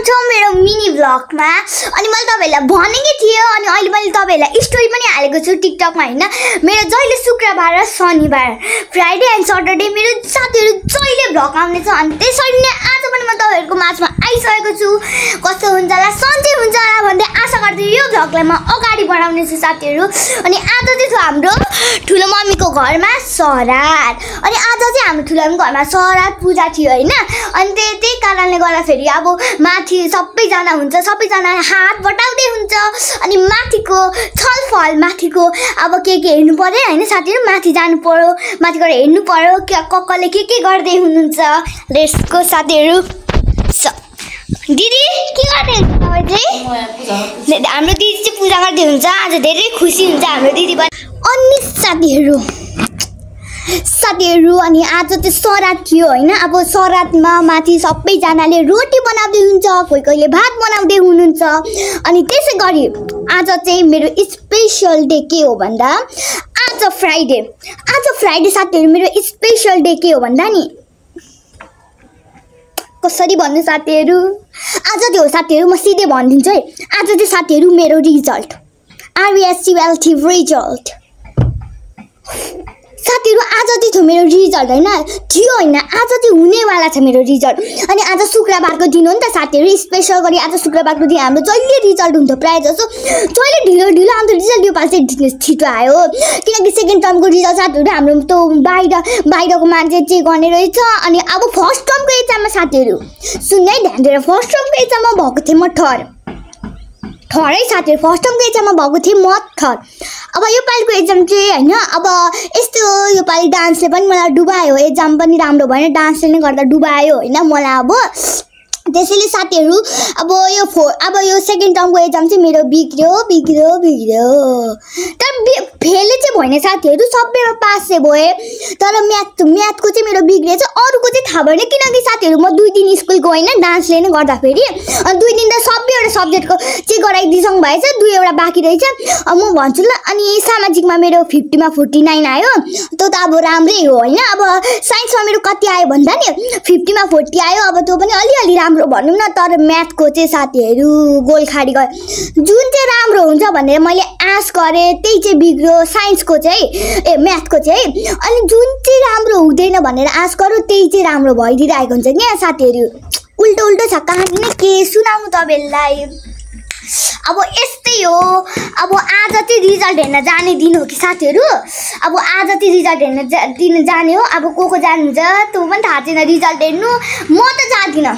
छौ मेरो मिनी भ्लगमा। अनि मैले तपाईहरुलाई भनेकै थिएँ अनि अहिले मैले तपाईहरुलाई स्टोरी पनि हालेको छु टिकटकमा हैन। मेरो जहिले शुक्रबार र शनिबार फ्राइडे एन्ड सटरडे मेरो साथीहरु जहिले भ्लग आउने छ। अनि त्यसरी नै आज पनि म तपाईहरुको माझमा आइसकेको छु। कस्तो हुन्छ होला सन्चै हुन्छ होला भन्दै आशा गर्दै यो भ्लगलाई म अगाडि बढाउने छु साथीहरु। अनि आज चाहिँ छ हाम्रो ठुलो मम्मीको घरमा सराद। अनि आज चाहिँ हाम्रो ठुलो मम्मीको घरमा सराद पूजा थियो हैन। अनि त्यही कारणले गर्दा फेरि अब माथि सबैजना हुन्छ, सबैजना हात बटाउँदै हुन्छ। अनि माथिको छलफल माथिको अब के हेर्नु पर्यो हैन साथीहरु। माथि जानु पर्यो, माथि गएर हेर्नु पर्यो कक्कले के गर्दै हुनुहुन्छ। लेट्स गो साथीहरु। दिदी के गर्दै हुनुहुन्छ तपाईँ चाहिँ? हाम्रो दिदी चाहिँ पूजा गर्दै हुन्छ। आज धेरै खुसी हुन्छ हाम्रो दिदी पनि। अनि साथीहरु अनि आज चाहिँ सराद थियो हैन। अब सरादमा माथि सबैजनाले रोटी बनाउँदै हुन्छ, कोही भात बनाउँदै हुनुहुन्छ। अनि त्यसै गरी आज चाहिँ मेरो स्पेशल डे के हो भन्दा आज फ्राइडे साथीहरु मेरो स्पेशल डे के हो भन्दा नि कसरी भन्नु साथीहरु, आज त्यो हो साथीहरु। म सिधै भनिदिन्छु है। आज चाहिँ साथीहरु मेरो रिजल्ट RVSC रिजल्ट साथीहरु आज चाहिँ थियो मेरो रिजल्ट हैन। थियो हैन आज चाहिँ हुनेवाला छ मेरो रिजल्ट। अनि आज शुक्रबारको दिन हो नि त साथीहरु। स्पेशल गरी आज शुक्रबारको दिन हाम्रो जहिले रिजल्ट हुन्छ प्राय जसो। जहिले ढिलो अन्त रिजल्ट यो पालि चाहिँ छिटो आयो किनकि सेकेन्ड टर्मको रिजल्ट साथीहरु हाम्रो त बाहिरको मान्छे चेक गर्ने रहेछ। अनि अब फर्स्ट टर्मको एक्जाममा साथीहरु सुन्नु है ध्यान दिएर, फर्स्ट टर्मको एक्जाममा भएको थिएँ म थर्ड साथीहरु। फर्स्ट टर्मको एक्जाममा भएको थिएँ म थर्ड। अब यो पालिको एक्जाम चाहिँ हैन अब यस्तो यो पालि डान्सले पनि मलाई डुबायो। एक्जाम पनि राम्रो भएन, डान्सले नै गर्दा डुबायो हैन मलाई। अब त्यसैले साथीहरु अब यो सेकेन्ड टर्मको एक्जाम चाहिँ मेरो बिग्रियो तर फेलले चाहिँ भएन साथीहरु। सबैमा पास चाहिँ भए तर म्याथको चाहिँ मेरो बिग्रेछ। अरुको चाहिँ थाहा भएन किनकि साथीहरु म 2 दिन स्कुल गएन डान्सले नै गर्दा फेरि। अनि 2 दिन त सबैवटा सब्जेक्टको चेक गराइदिसक्नु भएछ, 2 बाँकी रहेछ। म भन्छु ल। अनि सामाजिकमा मेरो 50 मा 49 आयो, त्यो त अब राम्रै हो हैन। अब साइन्समा मेरो कति आयो भन्दा नि 50 मा 40 आयो। अब त्यो पनि अलि राम्रो भनौँ न। तर म्याथको चाहिँ साथीहरु गोलखाडी गयो। जुन चाहिँ राम्रो हुन्छ भनेर मैले आश गरे त्यही चाहिँ बिग्रियो साइन्सको चाहिँ म्याथको चाहिँ। अनि जुन चाहिँ राम्रो हुँदैन भनेर आश गर्यो त्यही चाहिँ राम्रो भइदिरहेको हुन्छ क्या साथीहरु। उल्टो छ कहानी नै के सुनाउनु तपाईहरुलाई। अब यस्तै हो। अब आज चाहिँ रिजल्ट हेर्न जाने दिन हो कि साथीहरु। अब आज चाहिँ रिजल्ट हेर्न दिन जाने हो। अब को जानुहुन्छ त्यो पनि थाहा छैन रिजल्ट हेर्नु। म त जादिन,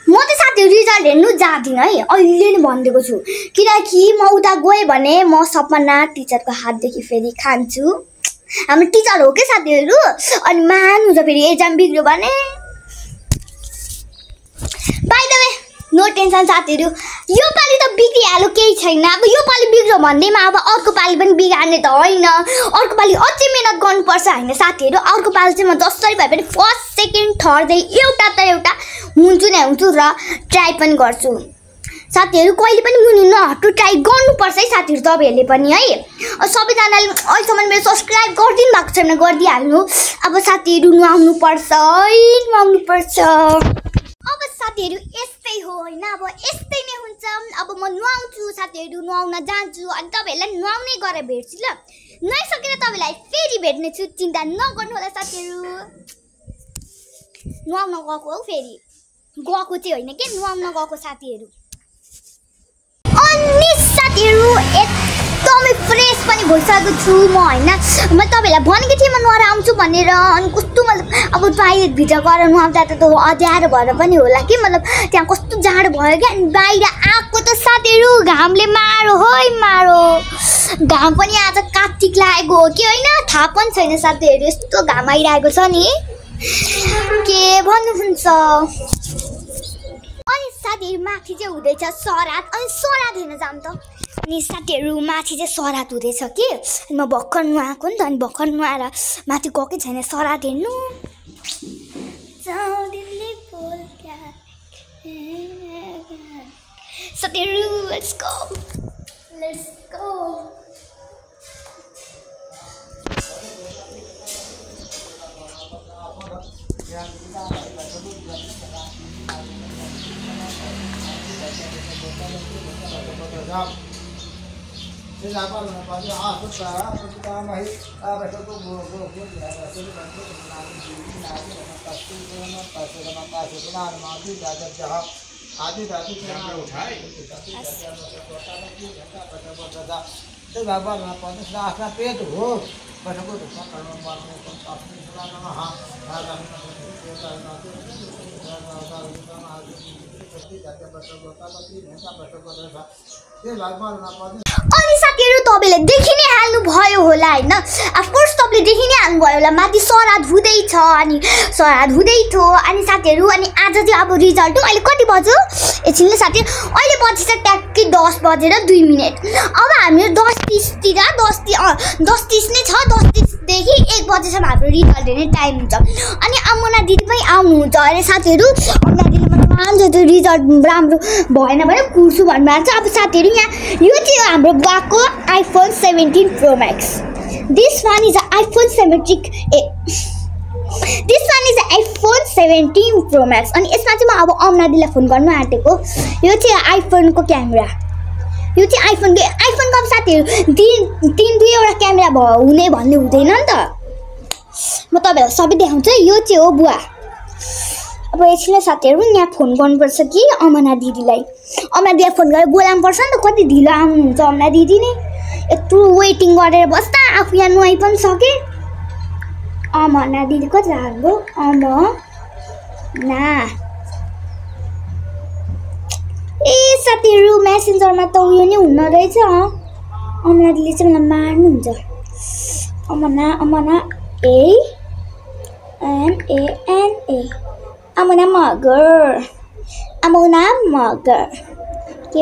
म त साथीहरु रिजल्ट हेर्नु जादिन है अहिले नै भनिदिएको छु। किनकि म उता गएँ भने म सपना टिचरको हातदेखि फेरि खान्छु। हाम्रो टिचर हो के साथीहरु। अनि मान्नुहुन्छ फेरि एक्जाम बिग्रियो भने। By the way no tension साथीहरु, यो पालि त बिग्रिहाल्यो केही छैन। अब यो पालि बिग्रियो भन्दैमा अब अर्को पालि पनि बिगार्ने त होइन। अर्को पालि अझै मेहनत गर्नुपर्छ हैन साथीहरु। अर्को पालि चाहिँ म जसरी भए पनि फर्स्ट सेकेन्ड थर्ड एउटा हुन्छु र ट्राई पनि गर्छु साथीहरु। कहिले पनि मुनि नहट्नु, ट्राई गर्नुपर्छ है साथीहरु तपाईहरुले पनि है। सबैजनाले अहिलेसम्म मेरो सब्स्क्राइब गरिदिनु भएको छैन गरिदिहाल्नु। अब साथीहरु नुहाउनु पर्छ अब साथीहरु यस्तै हो हैन। अब यस्तै नै हुन्छ। अब म नुहाउँछु साथीहरु, नुहाउन जान्छु। अनि तपाईहरुलाई नुहाउनै गरेर भेट्छु ल। नुहाइसकेर तपाईहरुलाई फेरि भेट्ने छु, चिन्ता नगर्नु होला साथीहरु। नुहाउन गएको हो फेरि गएको चाहिँ होइन के नुहाउन गएको साथीहरु। अनि साथीहरु एकदमै फ्रेस पनि भइसकेको छु म हैन। म तपाईहरुलाई भनेको थिएँ म नुहाएर आउँछु भनेर। अनि कस्तो मतलब अब टोयलेट भित्र गएर नुहाउँदा त अँध्यारो भएर पनि होला कि मतलब त्यहाँ कस्तो जाडो भयो क्या। अनि बाहिर आएको त साथीहरु घामले मारो। घाम पनि आज कार्तिक लागेको हो कि होइन थाहा पनि छैन साथीहरु। यस्तो घाम आइरहेको छ नि के भन्नुहुन्छ। अनि साथीहरु माथि चाहिँ हुँदैछ सराद। अनि सराद हेर्न जाम त। अनि साथीहरु माथि चाहिँ सराद हुँदैछ कि। अनि म भर्खर नुहाएको नि त। अनि भर्खर नुहाएर माथि गएकै छैन सराद हेर्नु। साथीहरु लेट्स गो। आफ्ना पेट हो अनि साथीहरु तपाईले देखि नै हाल्नु भयो होला हैन अफकोर्स तपाईले देखि नै हाल्नु भयो होला माथि सराद हुँदै छ अनि सराद हुँदै थियो अनि साथीहरु अनि आज चाहिँ अब रिजल्ट अहिले कति बज्यो एकछिनले साथी अहिले बजेछ ट्याक्कै 10 बजेर 2 मिनेट अब हामी 10:30 तिर 10:30 नै छ 10:30 देखि 1 बजेसम्म हाम्रो रिजल्ट हेर्ने टाइम हुन्छ अनि अमना दिदी पनि आउनुहुन्छ अरे साथीहरु अमना दिदीले मलाई मान्छ त्यो रिजल्ट राम्रो भएन भने कुर्छु भन्नुभएको छ अब साथीहरु यहाँ यो चाहिँ हाम्रो बाको iPhone 17 Pro Max This one is an iPhone 17 Pro Max अनि यसमा चाहिँ म अब अमना दिदीलाई फोन गर्न आँटेको यो चाहिँ आइफोन को क्यामेरा यो चाहिँ आइफोन को साथीहरु तीन दुईवटा क्यामेरा हुने भन्ने हुँदैन नि त म तपाईहरुलाई सबै देखाउँछु यो चाहिँ हो बुवा अब एकछिन साथीहरु यहाँ फोन गर्नुपर्छ कि अमना दिदीलाई फोन गरेर बोलाउनु पर्छ नि त कति ढिलो आउनुहुन्छ अमना दिदी नै यत्रो वेटिङ गरेर बस्दा आफू यहाँ नुहाइ पनि सके अमना दिदी कति लाग्यो अमना ए साथीहरु मेसेन्जरमा त उयो नै हुन रहेछ अमना दिदीले चाहिँ मलाई मार्नुहुन्छ अमना AMANA Amuna मगर के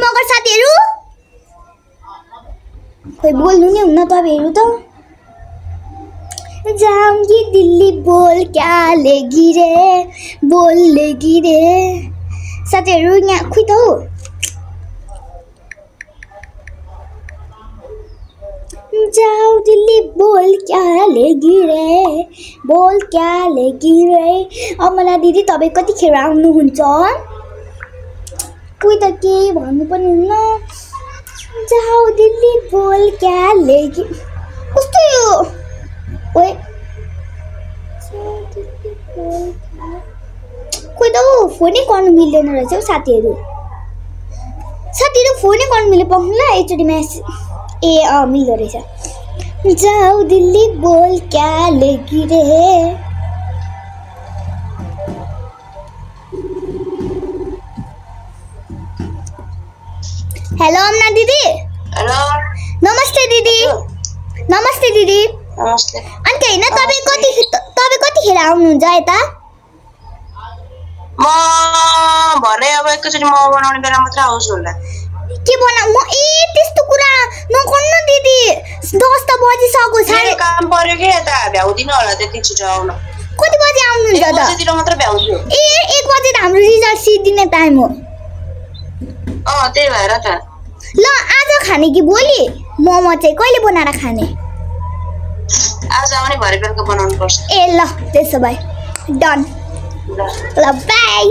मगर साथीहरु खोइ बोल्नु नि हुन्न तपाईहरु त जाऊंगी दिल्ली बोल क्या लेगी रे साथीहरु यहाँ खोइ त जाऊ दिल्ली बोल क्या लेगी रे अमला दिदी तपाईं कतिखेर आउनुहुन्छ कोही त केही भन्नु पनि हुन्न जाऊ दिल्ली बोल क्या लेगी कस्तो यो ओए कोही त फोनै गर्नु मिल्दैन रहेछ साथीहरु फोनै गर्नु मिले पाउनुला एकचोटी मेसेज मिल्दो रहेछ जाऊ दिल्ली बोल क्या लेगी रे हेलो अमना दिदी हेलो नमस्ते दिदी नमस्ते अनि के हैन तपाई कतिखेर आउनुहुन्छ यता म भरे अब एकैचोटी म बनाउने बेला मात्र आउँछु होला के बना म त्यस्तो कुरा नगर्नु दिदी 10 त बजिसक्यो साढे काम पर्यो के यता भ्याउदिन होला त्यति छिटो आउन कति बजे आउनुहुन्छ त 1 बजेतिर मात्र भ्याउँछु 1 बजे त हाम्रो रिजल्ट सिट दिने टाइम हो त्यही भएर त ल आज खाने कि भोलि मोमो चाहिँ कहिले बनाएर खाने आज आउने भरे बेलुका बनाउनु पर्छ ए ल त्यसो भए डन ल बाइ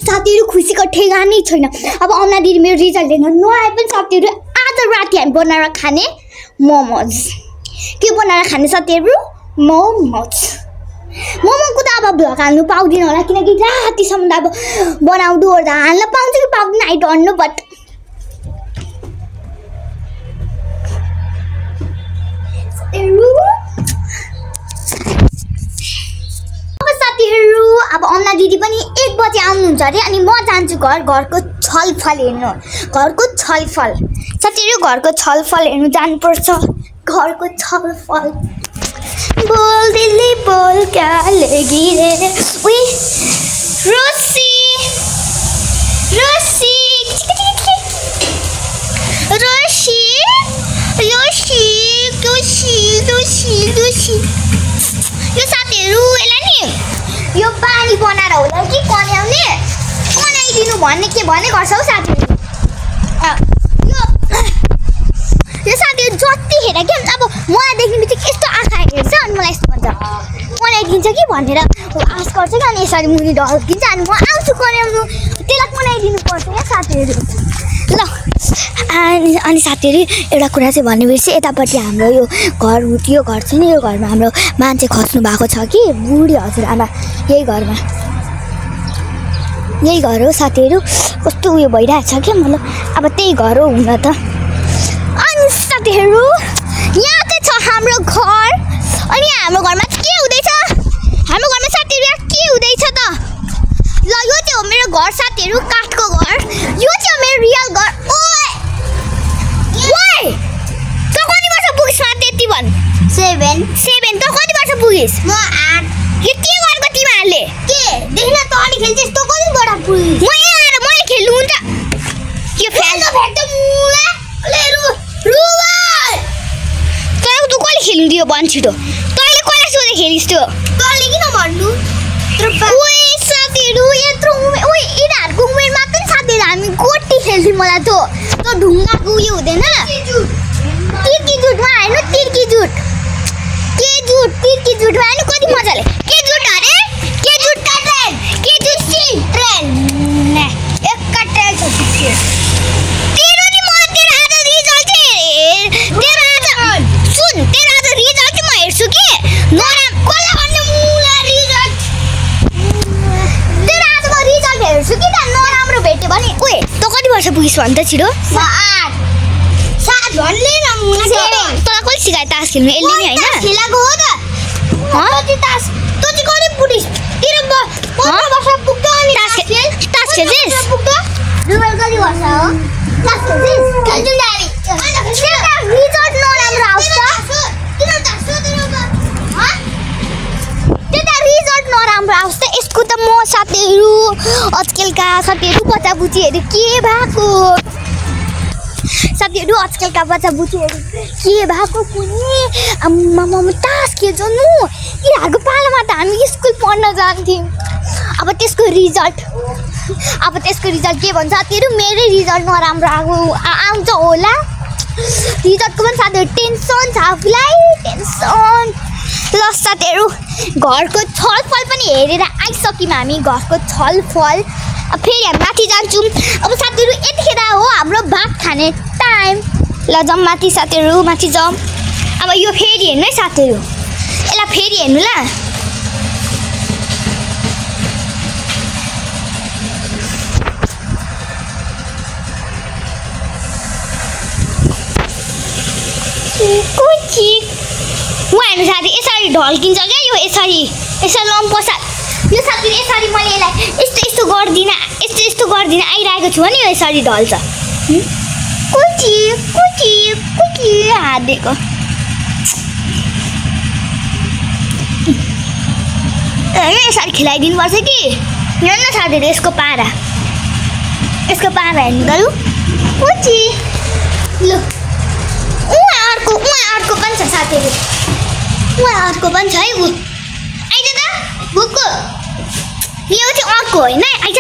साथीहरु खुसीको ठेगानै छैन अब अमना दिदी मेरो रिजल्ट हेर्न नआए पनि साथीहरु आज राति हामी बनाएर खाने मोमोज के बनाएर खाने साथीहरु मोमोको त अब भ्लग हाल्नु पाउँदिन होला किनकि रातिसम्म अब बनाउँदै ओर्दा हाल्न पाउँछु कि पाउँदिन आई डोन्ट नो बट साथीहरु अब अमना दिदी पनि 1 बजे आउनुहुन्छ अरे अनि म जान्छु घरको छलफल हेर्नु साथीहरु घरको छलफल हेर्नु जानुपर्छ घरको छलफल बोल दिल्ली बोल क्या लेगी रे उई रोसी यो साथीहरु एला नि यो पानी बनाएर होला कि कन्याउने बनाइदिनु भन्ने के भन्ने गर्छ हौ साथीहरु यो साथीहरू जतिखेर के अब मलाई देख्ने बित्तिकै यस्तो आँखा हेर्छ अनि मलाई यस्तो भन्छ बनाइदिन्छ कि भनेर आश गर्छ कि अनि यसरी मुनि ढल्किन्छ अनि म आउँछु कराउनु त्यसलाई बनाइदिनु पर्छ क्या साथीहरू ल अनि साथीहरू एउटा कुरा चाहिँ भन्नु बिर्सेँ यतापट्टि हाम्रो यो घर यो घर छ नि यो घरमा हाम्रो मान्छे खस्नु भएको छ कि बुढी हजुरआमा यही घरमा यही घर हो साथीहरू कस्तो उयो भइरहेको छ क्या मतलब अब त्यही घर हो हुन त अनि साथीहरू यहाँ चाहिँ छ हाम्रो घर अनि हाम्रो घरमा चाहिँ के हुँदैछ हाम्रो घरमा साथीहरू यहाँ के हुँदैछ त ल यो चाहिँ हो मेरो घर साथीहरू काठको घर यो चाहिँ हो मेरो रियल घर ओए त कति वर्ष पुगिस् त्यति भन् 7 त कति वर्ष पुगिस् म 8 यो के गरेको तिमीहरूले के देखिन त अलि खेल्छस् त कति बडा पुगिस् म यहाँ आएर मैले खेल्नु हुन्छ के फेल्न भेट्छ मुला ले तँ कसले खेल्नु दियो भन् छिटो तैँले कसलाई सोधे खेलिस् त्यो तँले किन भन्नु ओए साथीहरू यत्रो उमेर ओए यिनीहरूको उमेरमा पनि साथीहरू हामी गोटी खेल्थ्यौँ मलाई त ढुङ्गाको उयो हुँदैन तिर्की जुटमा हेर्नु तिर्की जुटमा हेर्नु कति मजाले के जुट अरे के जुट ट्रेन एकका ट्रेन छ तेरो नि म तेरो आज रिजल्ट चाहिँ तेरो आज सुन तेरो आज रिजल्ट चाहिँ म हेर्छु कि नराम कसले भन्नु मुला रिजल्ट तेरो आज म रिजल्ट हेर्छु कि त नराम्रो भेट्यो भने ओए त कति वर्ष पुगिस् भन् त छिटो म 8 7 भन्ने न मुला तँलाई कसले सिकायो तास खेल्नु यसले नि हैन खेलाको हो त तास तँ चाहिँ कहिले पुगिस् तेरो 15 वर्ष पुग्छ अनि तास खेल्छस् रुबल कति वर्ष हो तास खेल्छस् खेल्छु दामी रिजल्ट नराम्रो आउँछ त्यता रिजल्ट नराम्रो आउँछ यसको त म साथीहरू आजकलका साथीहरू बच्चाबुच्चीहरू के भएको साथीहरू आजकलका बच्चाबुच्चीहरू के भएको कुनै आम्मामा तास खेल्छन् यिनीहरूको पालामा त हामी स्कुल पढ्न जान्थ्यौँ अब त्यसको रिजल्ट के भन्छ साथीहरू मेरै रिजल्ट नराम्रो आउँछ होला रिजल्टको पनि साथीहरू टेन्सन छ आफूलाई टेन्सन ल साथीहरू घरको छलफल पनि हेरेर आइसक्यौँ हामी घरको छलफल फेरि हामी माथि जान्छौँ अब साथीहरू यतिखेर हो हाम्रो भात खाने टाइम ल जाउँ माथि साथीहरू माथि जाउँ अब यो फेरि हेर्नु है साथीहरू यसलाई फेरि हेर्नु ल उहाँहरू साथी यसरी ढल्किन्छ क्या यो यसरी लम्पसा यो साथी यसरी मैले यसलाई यस्तो गर्दिनँ आइरहेको छु भने यो यसरी ढल्छ कुची हात दिएको यसरी खिलाइदिनुपर्छ कि हेर्नु साथीहरू यसको पारा हेर्नु त लु कुची लु उहाँ अर्को पनि छ साथीहरू उहाँ अर्को पनि छ है ऊ आइज त बुकको यो चाहिँ अर्को होइन आइज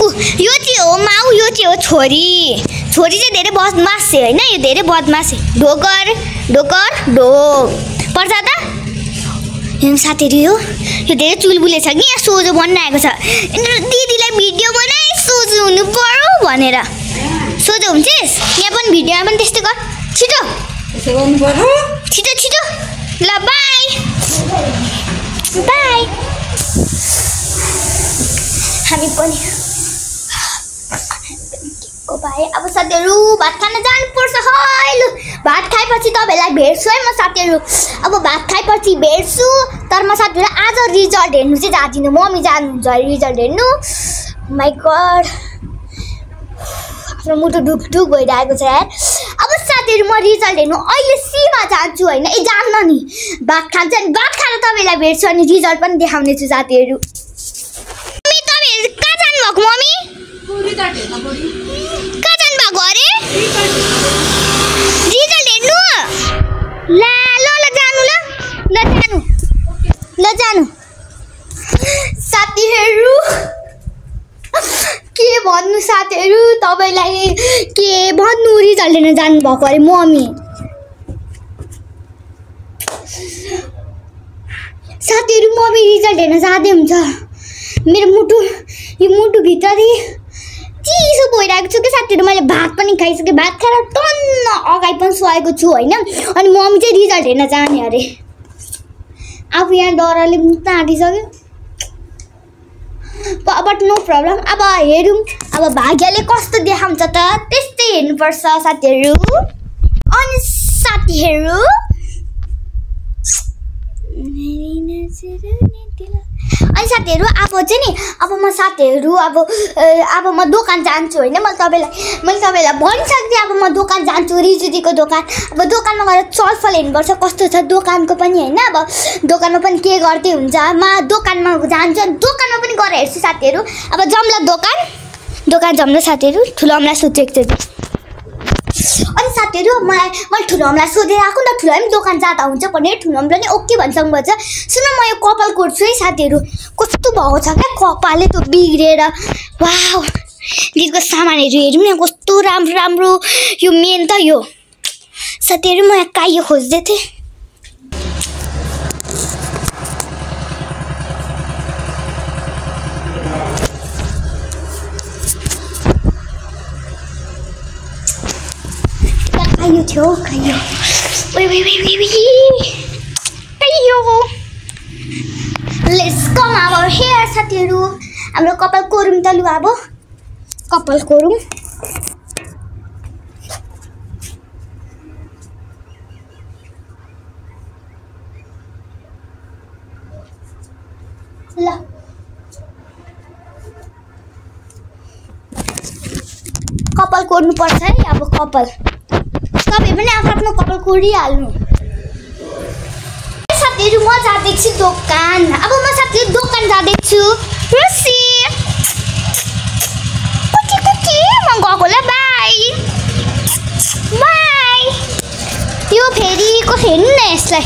ऊ यो चाहिँ हो माउ यो चाहिँ हो छोरी चाहिँ धेरै बदमास छ होइन यो धेरै बदमास ढोकर ढोक पर्छ त साथीहरू यो धेरै चुलबुले छ कि यहाँ सोझो बनाएको छ दिदीलाई भिडियो बनाइ सोझो हुनु पर्यो भनेर सोझो हुन्छस् यहाँ पनि भिडियोमा पनि त्यस्तै गर छिटो ल बाई हामी पनि बाई अब साथीहरू भात खान जानुपर्छ है लु भात खाएपछि तपाईँलाई भेट्छु है म साथीहरू अब भात खाएपछि भेट्छु तर म साथीहरू आज रिजल्ट हेर्नु चाहिँ जाँदिनँ मम्मी जानुहुन्छ रिजल्ट हेर्नु माइ गड आफ्नो मुटु ढुकढुक भइरहेको छ यार अब साथीहरू म रिजल्ट हेर्नु अहिले सीमा जान्छु होइन जान्न नि भात खान्छ नि भात खाएर तपाईँलाई भेट्छु अनि रिजल्ट पनि देखाउने छु साथीहरू तपाईँहरू कहाँ जानुभएको मम्मी कहाँ जानुभएको अरे रिजल्ट हेर्नु ल जानु साथीहरू के भन्नु साथीहरु तपाईलाई के भन्नु रिजल्ट लिन जानु भएको अरे मम्मी साथीहरु मम्मी रिजल्ट हेर्न जाँदै हुन्छ मेरो मुटु यो मुटु भित्र चिसो भइरहेको छु के साथीहरु मैले भात पनि खाइसके भात खाएर टन्न अगाइ पनि सुवाएको छु हैन अनि मम्मी चाहिँ रिजल्ट हेर्न जाने अरे आफू यहाँ डरले मुक्त आँटिसक्यो बट नो प्रब्लम अब हेरौँ अब भाग्यले कस्तो देखाउँछ त त्यस्तै हेर्नुपर्छ साथीहरु अनि साथीहरु अनि साथीहरु अब चाहिँ नि अब म साथीहरु अब म दोकान जान्छु हैन मैले तपाईलाई भनिसक्थे अब म दोकान जान्छु रिजुदीको दोकान अब दोकानमा गएर चलफल हेर्नुपर्छ कस्तो छ दोकानको पनि हैन अब दोकानमा पनि के गर्दै हुन्छ म दोकानमा जान्छु अनि दोकानमा पनि गएर हेर्छु साथीहरु अब जम्ला दोकान जम्ला साथीहरु ठुलो अमला सोचेको छु अनि साथीहरु मैले ठुलो अमला सोधेर आएको न ठुलो पनि दोकान जाँदा हुन्छ भने ठुलो अमला नि ओके भन्छौँ भन्छ सुन म यो कपाल कोर्छु है साथीहरु कस्तो भएको छ क्या कपालले त बिग्रेर वाउ दिदीको सामानहरु हेरौँ न कस्तो राम्रो राम्रो यो मेन त यो साथीहरु म यहाँ काइयो खोज्दै थिएँ काइयो थियो काइयो काइयो लेट्स कम आवर हेयर साथीहरु हाम्रो कपाल कोरौँ त लु अब कपाल कोरौँ ल कपाल कोर्नु पर्छ है अब कपाल तपाईं पनि आफ्नो कपाल कोरिहाल्नु साथीहरु म जाँदैछु दोकान अब म साथीहरु दोकान जाँदैछु रुसी कुटी म गएको ल बाइ यो फेरि को हेर्नु न यसलाई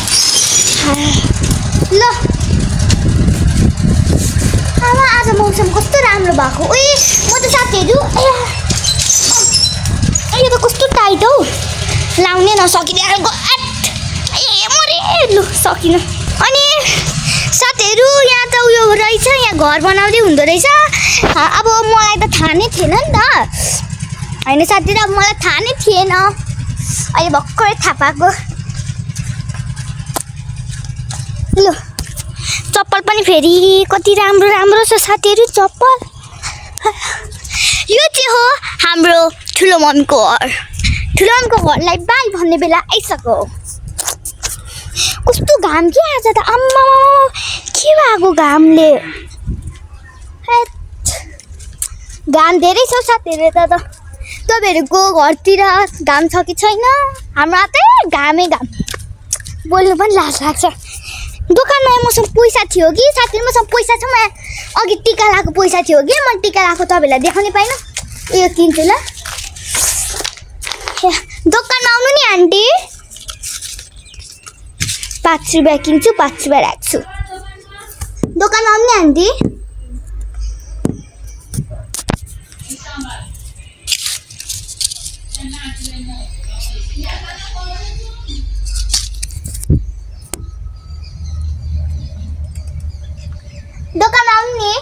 ल आमा आज मौसम कस्तो राम्रो भएको ओइ म त साथीहरु यो त कस्तो टाइट हौ लाउनै नसकिने मरे लु सकिन अनि साथीहरु यहाँ त उयो रहेछ यहाँ घर बनाउँदै हुँदो रहेछ अब मलाई त थाहा नै थिएन नि त हैन साथीहरु अब मलाई थाहा नै थिएन अहिले भर्खरै थाहा पाएको लु चप्पल पनि फेरि कति राम्रो राम्रो छ साथीहरु चप्पल यो चाहिँ हो हाम्रो ठुलो मम्मीको घर ठुलो मम्मीको घरलाई बाइ भन्ने बेला आइसक्यो कस्तो घाम के आज त आम्मा के भएको घामले घाम धेरै छ साथीहरु त तपाईहरुको घरतिर घाम छ कि छैन हाम्रो त घामै घाम बोल्नु पनि लाज लाग्छ दोकानमा मसँग पैसा थियो कि साथीहरु मसँग पैसा छ म अघि टिका लाको पैसा थियो कि म टिका लाको तपाईहरुलाई देखाउनै पाइन यो किन्छु ल दोकानमा आउनु नि आन्टी 5 रुपैयाँ किन्छु 5 रुपैयाँ राख्छु दोकानमा आउनु नि आन्टी दोकान आउनु नि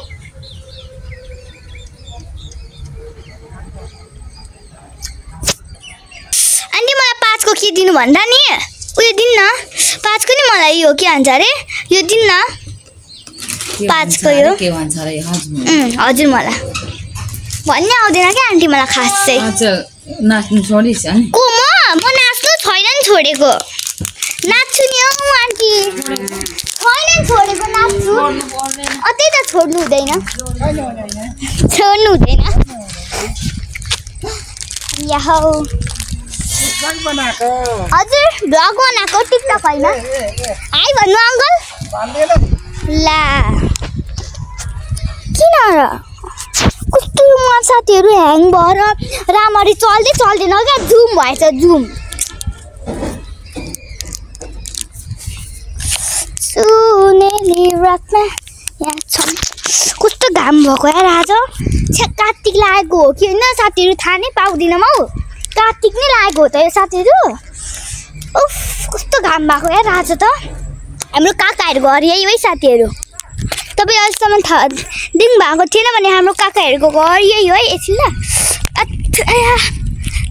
आन्टी मलाई 5 को के दिनु भन्दा नि उयो दिन न 5 को नि मलाई यो के भन्छ रे यो दिन न 5 को यो के भन्छ रे हजुर मलाई भन्ने आउँदैन के आन्टी मलाई खास चाहिँ अच्छा नाच्नु छोडिस् अनि को म नाच्नु छैन नि छोडेको नाच्छु नि हौ आन्टी छैन नि छोडेको नाच्छु अतै त छोड्नु हुँदैन याहो हजुर भ्लग बनाएको टिकटक हैन हाई भन्नु अङ्कल ला किन र कस्तो म साथीहरु ह्याङ भएर राम्ररी चल्दैन क्या जुम भएछ जुम सुनेली रातमा यहाँ छ कस्तो घाम भएको यार आज कार्तिक लागेको हो कि होइन साथीहरू थाहा नै पाउँदिनँ हौ कार्तिक नै लागेको हो त यो साथीहरू उफ कस्तो घाम भएको यार आज त हाम्रो काकाहरूको घर यही हो है साथीहरू तपाईँ अहिलेसम्म थाहा दिनु भएको थिएन भने हाम्रो काकाहरूको घर यही हो है एकछिन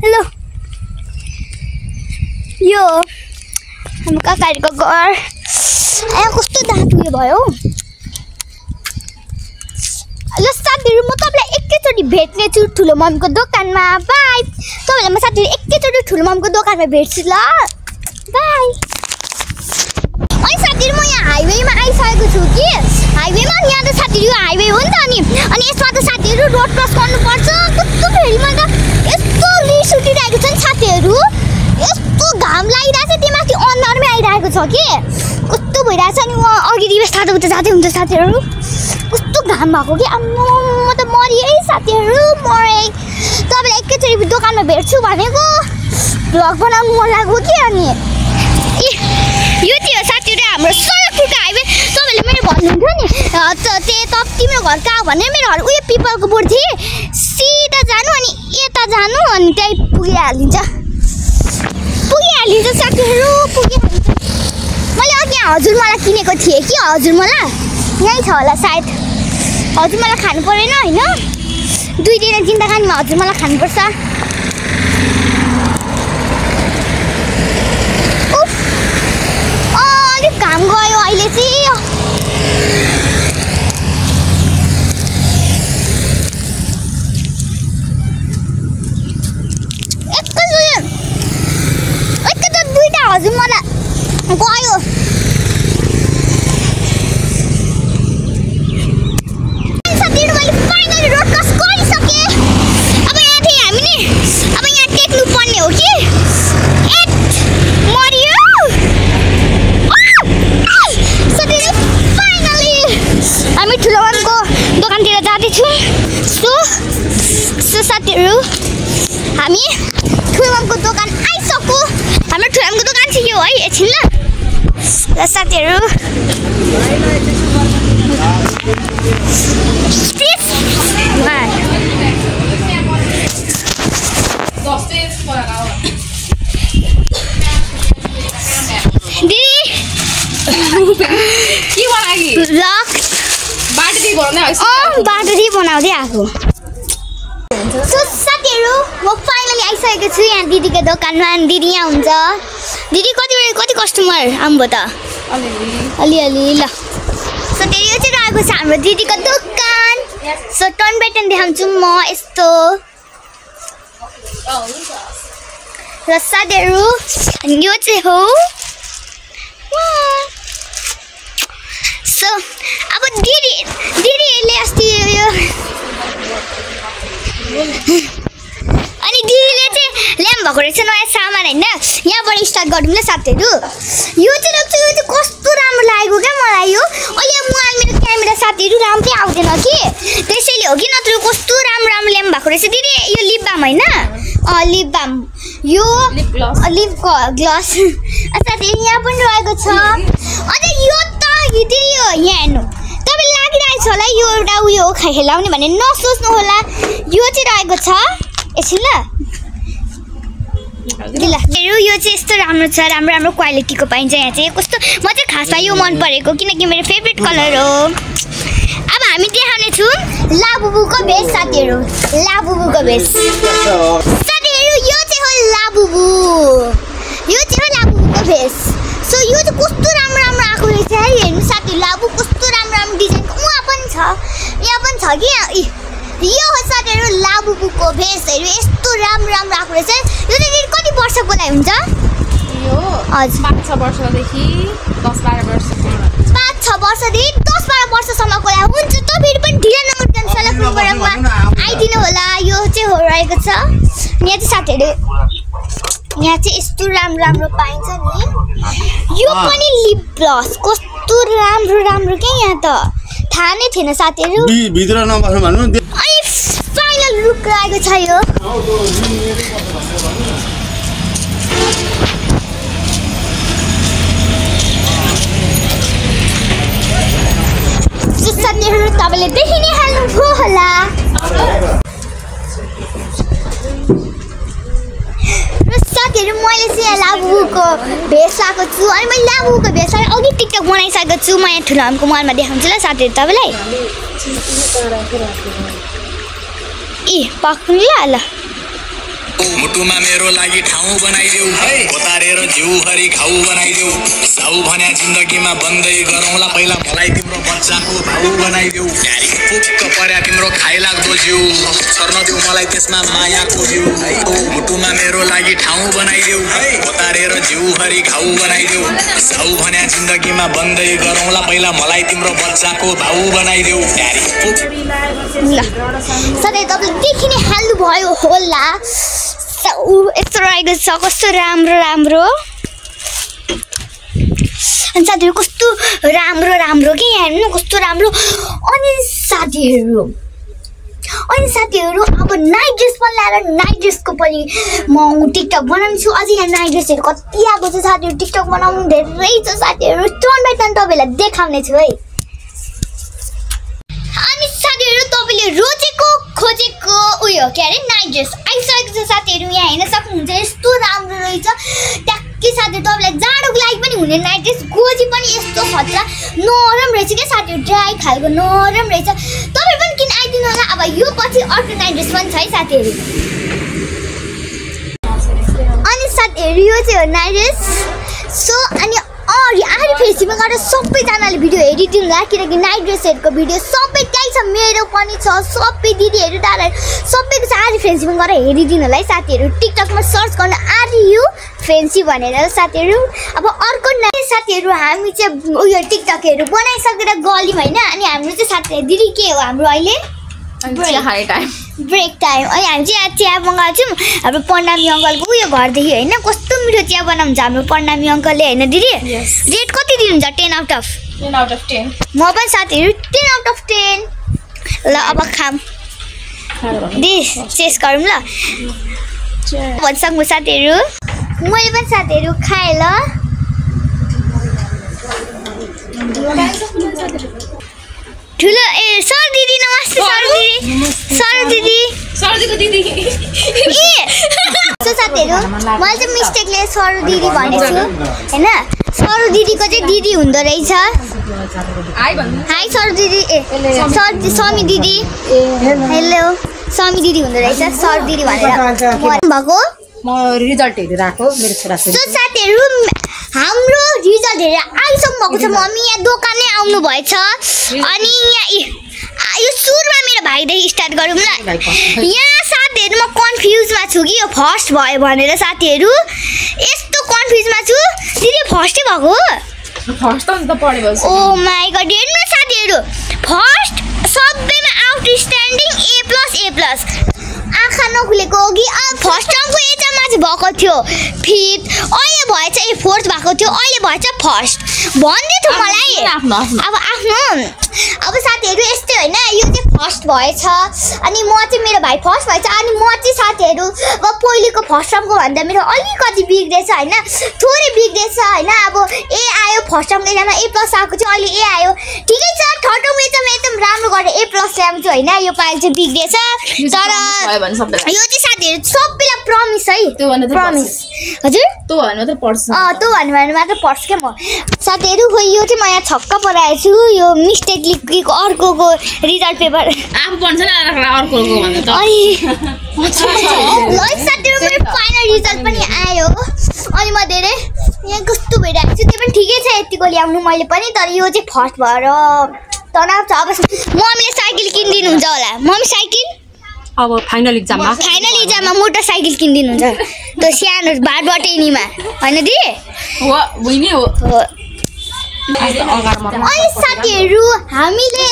ल यो हाम्रो काकाहरूको घर कस्तो दाँत उयो भयो ल साथीहरू म तपाईँलाई एकैचोटि भेट्ने छु ठुलो मम्मीको दोकानमा बाई तपाईँलाई म साथीहरू एकैचोटि ठुलो मम्मीको दोकानमा भेट्छु ल बाई अनि साथीहरू म यहाँ हाइवेमा आइसकेको छु कि हाइवेमा यहाँ त साथीहरू हाइवे हो नि त अनि यसमा त साथीहरू रोड क्रस गर्नुपर्छ कस्तो फेरि मलाई त यस्तो रिस उठिरहेको छ नि साथीहरू यस्तो घाम लागिरहेको छ त्यो माथि अनुहारमै आइरहेको छ कि कस्तो भइरहेछ नि म अघि रिभेस थाहा उता जाँदै हुन्छ साथीहरू कस्तो घाम भएको कि म त मरेँ है साथीहरू मरेँ तपाईँलाई एकैचोटि दोकानमा भेट्छु भनेको भ्लग बनाउनु मन लाग्यो कि अनि यो चाहिँ हो साथीहरू हाम्रो सडकको हाइवे तपाईँले मैले भन्नुहुन्थ्यो नि तिम्रो घर कहाँ भने मेरो घर उयो पिपलको बोर्ड थिएँ सिधा जानु अनि यता जानु अनि त्यहीँ पुगिहालिन्छ साथीहरू पुगिहालिन्छ मैले अघि हजुरमाला किनेको थिएँ कि हजुरमाला यहीँ छ होला सायद हजुरमाला खानु परेन होइन 2 दिन 3 दिनमा हजुरमाला खानुपर्छ अलिक घाम गयो अहिले चाहिँ एकैचोटि 2टा हजुरमाला गयो साथीहरू मैले फाइनली रोड क्रस गरिसकेँ अब यहाँ थिएँ हामी नि अब यहाँ टेक्नु पर्ने हो कि मरियो साथीहरू फाइनली हामी ठुलो मम्मीको दोकानतिर जाँदैछौँ सो साथीहरू हामी ठुलो मम्मीको दोकान आइसक्यो हाम्रो ठुलो मम्मीको दोकान चाहिँ यो है एकछिन ल साथीहरू बाटो बनाउँदै आएको सो साथीहरू म फाइनली आइसकेको छु यहाँ दिदीको दोकानमा अनि दिदी यहाँ हुन्छ दिदी कति कस्टमर आउनुभयो त अलिअलि ल सो यो चाहिँ रहेको छ हाम्रो दिदीको दोकान सो टर्न बाई टर्न देखाउँछु म यस्तो र साथीहरू यो चाहिँ हो सो अब दिदीले अस्ति यो अनि दिदीले चाहिँ ल्याम्प भएको रहेछ नयाँ सामान होइन यहाँबाट स्टार्ट गरौँ न साथीहरू यो चाहिँ कस्तो राम्रो लागेको क्या मलाई यो अहिले मेरो क्यामेरा साथीहरू राम्रै आउँदैन कि त्यसैले हो कि नत्र कस्तो राम्रो ल्याम्प भएको रहेछ दिदी यो लिप बाम होइन लिप बाम यो लिप ग्लस साथीहरू यहाँ पनि रहेको छ अझै यो त दिदी यो यहाँ हेर्नु तपाईँले लागिरहेको छ होला यो एउटा उयो खेलाउने भने नसोच्नु होला यो चाहिँ रहेको छ एकछिन ल यो चाहिँ यस्तो राम्रो छ राम्रो क्वालिटीको पाइन्छ यहाँ चाहिँ कस्तो म चाहिँ खासमा यो मन परेको किनकि मेरो फेभरेट कलर हो अब हामी देखाउने छौँ लाबुबुको भेष साथीहरू लाबुबुको भेष साथीहरू यो चाहिँ हो लाबुबु लाबुबुको भेष सो यो चाहिँ कस्तो राम्रो आएको रहेछ है हेर्नु साथीहरू लाबु कस्तो राम्रो डिजाइनको उहाँ पनि छ यहाँ पनि छ कि यो हो साथीहरू लाबुबुको भेषहरू यस्तो राम्रो आएको रहेछ यो चाहिँ कति वर्षको लागि हुन्छ यो हजुर 5-6 वर्षदेखि 10-12 वर्षसम्म 5-6 वर्षदेखि 10-12 वर्षसम्मको लागि हुन्छ त फेरि पनि ढिला नम्बर क्यान्सलमा आइदिनु होला यो चाहिँ हो रहेको छ यहाँ चाहिँ साथीहरू यहाँ चाहिँ यस्तो राम्रो पाइन्छ नि यो पनि लिप ग्लस कस्तो राम्रो के यहाँ त थाहा नै थिएन साथीहरू भित्र नबस्नु भन्नु अनि फाइनल लुक आएको छ यो साथीहरू तपाईँले देखि नै हाल्नुभयो होला लाबुको भेष लाएको छु अनि मैले लाबुको भेष अघि टिकटक बनाइसकेको छु म यहाँ ठुलो आमाको मलमा देखाउँछु ल साथीहरू तपाईँलाई पक्नु ल मुटुमा मेरो लागि ठाउँ बनाइदेऊ कोतारेर जिउभरि घाउ बनाइदेऊ साउ भन्या जिन्दगीमा बन्दै गरौँला पहिला मलाई तिम्रो बच्चाको भाउ बनाइदेऊ फुक्क पर्या तिम्रो खाइलाग्दो जिउ सर्न देऊ मलाई त्यसमा मायाको जिउ मुटुमा मेरो लागि ठाउँ बनाइदेऊ कोतारेर जिउभरि घाउ बनाइदेऊ साउ भन्या जिन्दगीमा बन्दै गरौँला पहिला मलाई तिम्रो बच्चाको भाउ बनाइदेऊ सधैँ तपाईँले देखि नै हाल्नुभयो होला यस्तो रहेको छ कस्तो राम्रो राम्रो अनि साथीहरू कस्तो राम्रो राम्रो कि यहाँ हेर्नु कस्तो राम्रो अनि साथीहरू अब नाइट ड्रेस पनि ल्याएर नाइट ड्रेसको पनि म टिकटक बनाउँछु अझै यहाँ नाइट ड्रेसहरू कति आएको छ साथीहरू टिकटक बनाउनु धेरै छ साथीहरू टर्न बाई टर्न तपाईँलाई देखाउने छु है अनि साथीहरू तपाईँले रोजेको खोजेको उयो के अरे नाइट ड्रेस आइसकेको छ साथीहरू यहाँ हेर्न सक्नुहुन्छ यस्तो राम्रो रहेछ ट्याक्कै साथीहरू तपाईँलाई जाडोको लागि पनि हुने नाइट ड्रेस गोजी पनि यस्तो खतरा नरम रहेछ क्या साथीहरू ड्राई खालको नरम रहेछ तपाईँ पनि किन आइदिनु होला अब यो पछि अर्को नाइट ड्रेस पनि छ है साथीहरू अनि साथीहरू यो चाहिँ हो नाइट ड्रेस सो अनि आरी फेसबुकमा गएर सबैजनाले भिडियो हेरिदिनु होला किनकि नाइट ड्रेसहरूको भिडियो सबै त्यही छ मेरो पनि छ सबै दिदीहरू दादाहरू सबैको छ आरी फेसबुकमा गएर हेरिदिनु होला है साथीहरू टिकटकमा सर्च गर्नु आरियु फेन्सी भनेर साथीहरू अब अर्को नाइट साथीहरू हामी चाहिँ उयो टिकटकहरू बनाइसकेर गल्यौँ होइन अनि हाम्रो चाहिँ साथीहरू दिदी के हो हाम्रो अहिले ब्रेक टाइम अनि हामी चाहिँ चिया मगाउँछौँ हाम्रो पण्डामी अङ्कलको उयो घरदेखि होइन कस्तो मिठो चिया बनाउँछ हाम्रो पण्डामी अङ्कलले होइन दिदी रेट कति दिनुहुन्छ 10 आउट अफ 10 म पनि साथीहरू 10 आउट अफ 10 ल अब खाम दिस चेस गरौँ ल भनिसक्नु साथीहरू मैले पनि साथीहरू खाएँ ल ठुलो सर दिदी नमस्ते सर दिदी सो साथीहरू मैले चाहिँ मिस्टेकले सर दिदी भनेको छु होइन सर दिदीको चाहिँ दिदी हुँदो रहेछ हाई सर दिदी समी दिदी हेलो समी दिदी हुँदो रहेछ सर दिदी भनेर भएको म रिजल्ट हेरिरहेको मेरो छोराछोरी सो साथीहरू हाम्रो रिजल्ट हेरेर आइसक्नु भएको छ मम्मी यहाँ दोकानै आउनु भएछ अनि यहाँ यो सुरुमा मेरो भाइदेखि स्टार्ट गरौँ ल यहाँ साथीहरू म कन्फ्युजमा छु कि यो फर्स्ट भयो भनेर साथीहरू यस्तो कन्फ्युजमा छु दिदी फर्स्टै भएको ओ माई गड हेर्नु साथीहरू फर्स्ट सबैमा आउटस्ट्यान्डिङ A+, आँखा नखुलेको कि फर्स्ट टर्मको एजमा चाहिँ भएको थियो 5th अहिले भएछ फोर्थ भएको थियो अहिले भएछ फर्स्ट भन्दै थियो मलाई अब साथीहरू यस्तै होइन यो चाहिँ फर्स्ट भएछ अनि म चाहिँ मेरो भाइ फर्स्ट भएछ अनि म चाहिँ साथीहरू अब पहिलेको फर्स्ट टर्मको भन्दा मेरो अलिकति बिग्रेछ होइन थोरै बिग्रेछ होइन अब ए आयो फर्स्ट टर्मको एजमा A+ आएको थियो अहिले ए आयो ठिकै छ थर्ड टर्मको एजमा एकदम राम्रो गरेर A+ ल्याउँछु होइन यो पालि चाहिँ बिग्रेछ तर यो चाहिँ साथीहरू सबैलाई प्रमिस है प्रमिस हजुर तँ भन्नु मात्र पढ्छु क्या म साथीहरू खै यो चाहिँ म यहाँ छक्क पराएको छु यो मिस्टेकली अर्कोको रिजल्ट पेपर आफू पढ्छ नि अर्कोको भन्दा त साथीहरू मेरो फाइनल रिजल्ट पनि आयो अनि म धेरै यहाँ कस्तो भइरहेको छु त्यो पनि ठिकै छ यतिको ल्याउनु मैले पनि तर यो चाहिँ फर्स्ट भएर तनाव छ अब मम्मीले साइकल किनिदिनुहुन्छ होला मम्मी साइकल अब फाइनल इक्जाममा मोटरसाइकल किनिदिनुहुन्छ त्यो सानो बाटबटेनीमा होइन दिदी अनि साथीहरू हामीले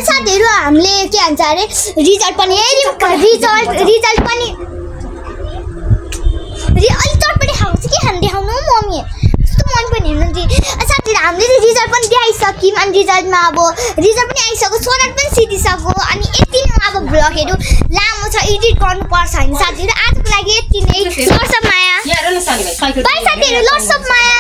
साथीहरू हामीले के भन्छ अरे रिजल्ट पनि हेऱ्यौँ रिजल्ट पनि अलिक चटपटी खाएको छ के खानु देखाउनु मम्मी कस्तो मन पनि हेर्नु साथीहरू हामीले चाहिँ रिजल्ट पनि देखाइसक्यौँ अनि रिजल्टमा अब रिजल्ट पनि आइसक्यो सोनार पनि सिधिसक्यो अनि यति नै अब भ्लगहरू लामो छ एडिट गर्नुपर्छ होइन साथीहरू आजको लागि यति नै लट्स अफ माया बाई साथीहरू लट्स अफ माया